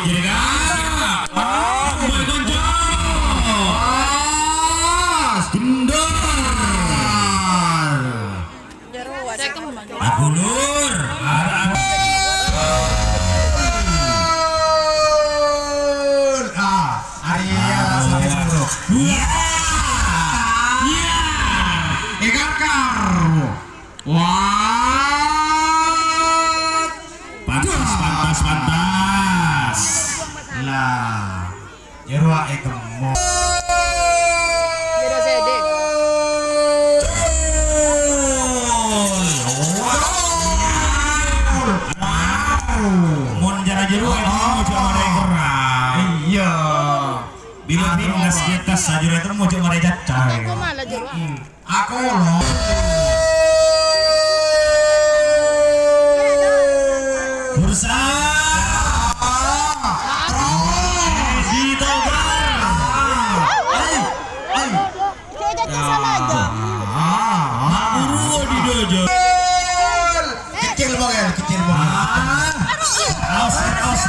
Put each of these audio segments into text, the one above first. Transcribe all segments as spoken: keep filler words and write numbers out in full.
Kiri, Kak. Ah, boy konco. Pas. Gendar. Agulur. Ara-, ah, Arya, ah, sampai dulu. Iya. Iya. Ekakar. Wah. Pantas, pantas, pantas. Lah, jero ae kemmo. Jero sede. Wow. Mon jara jero ae kemmo, jero ae kerra. Iya. Bila pindas kita sajero itu mau jero ae caca. Aku malah jero. Hmm. Aku lo. Bursa. Edi Togar. Ayo, ayo. Saya jatuh sama aja. Mak Guru di dojo. Kecil banget, kecil banget. Ah. Aus, aus.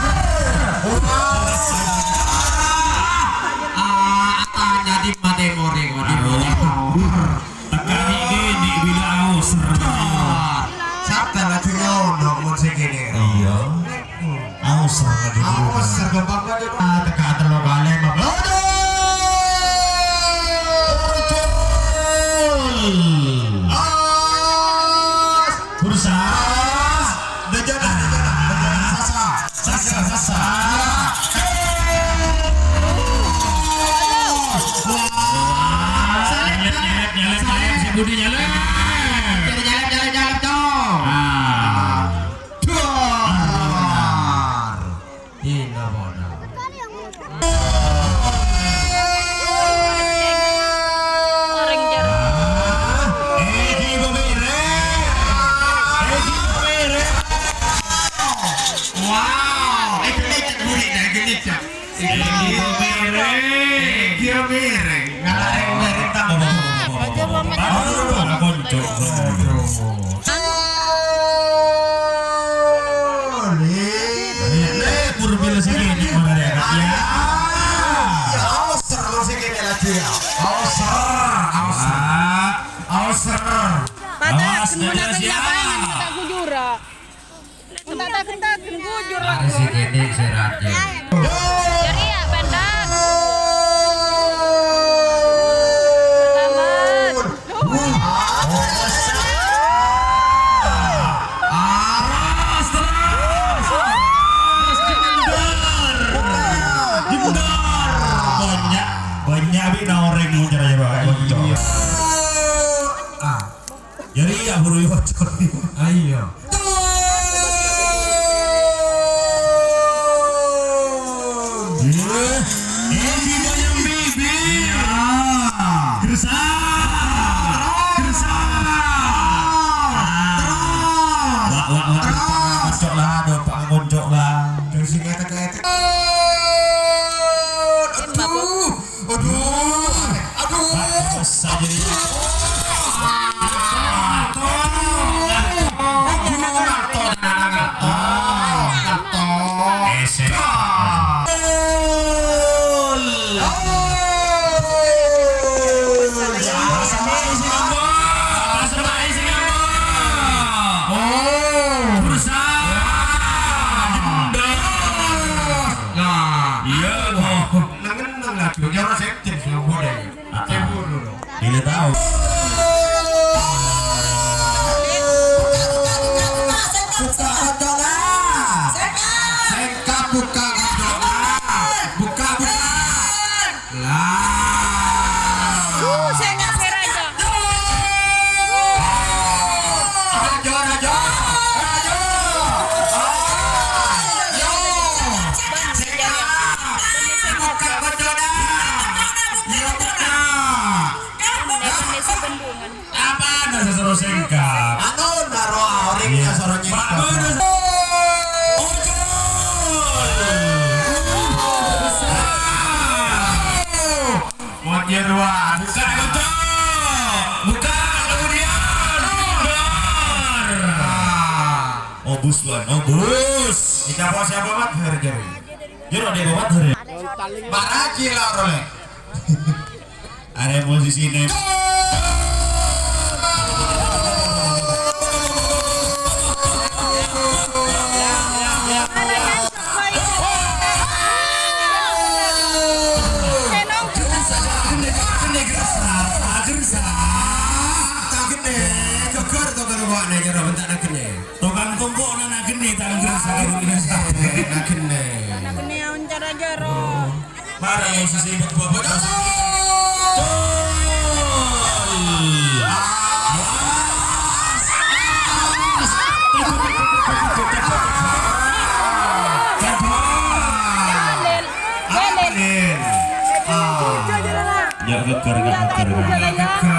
Ah, tanya di mate more, di mate. Aduh. Teka nèko, nèko bilâ aus. Sabda laju nyono mon sè kènè. Iya. Aus laju. Aus, gampang aja. Ah, teka tello kalè, Mas. Aduh! Aus. Bursa. Dajjal, dajjal, dajjal, sasa. Sasa, sasa. Wah. Nyalep, nyalep, nyalep, nyalep, si Budi nyalep. Jadi nyalep, nyalep, nyalep, tuh. Ah. Duar. Ina bono. Orang jarum. Edi Bobere. Edi Bobere. Wow, itu nih cek buri dah, gini cek. Edi Bobere. Edi Bobere. Ngalareng dari tamu. Aduh, aduh, aduh, aduh. Aduh. Ini, ini, purbil sini, ini, mana dia? Ya. Ya, auser, lo sini lagi ya. Auser, auser. Ah, auser. Patah, awas, kemudian terus, ya. Kenapa yang kita gujura? Kita tak, kita gujur. Ada si Kenny, si Raja. Jadi ya, pentas. Selamat. Aras terus. Jembar. Jembar. Banyak, banyak bi' orèng mau cara-cara. Iya. Ah. Jadi ya buru yo. Ayo. Iya. Eh, di dalam bibir. Ya. Gersa. Gersa. Terus. Wah, wah, wah. Terus. Cok lah, dompak ngoncok lah. Terus sing ketek-ketek. Aduh. Aduh, aduh. Saja. Nah, iya, Bu. Neng-neng lagi, ya, orang sekjen, sih, yang muda, ya. Ah, ah. Saya buru, loh. Bila tahu. Buka, buka, buka, buka, buka, buka, buka, buka, buka, buka. Sengka, buka, buka. Buka, buka. Lah. Uh, sengka, sengka. Rajo, rajo, rajo. Rajo. Sengka. Buka, buka, buka. Iya, buka. Apa ada sesuatu sengka? Anu, naro orangnya. Iya. Suaranya. Pak, itu. Bener. Ujul. Mau dia dua. Buka, buka. Buka, kemudian. Bener. Ah. Obus, Wan. Obus. Kita bawa siapa, Mat? Harga. Jero dek babat hari. Maraji la role. Are musisine. Tokang tongko' na genne, tangger sakit ini sakit. Na genne. Na genne aon cara jero. Mara yang sisi bapak-bapak. Dalil. Dalil. Ah. Ya, geger, geger, geger.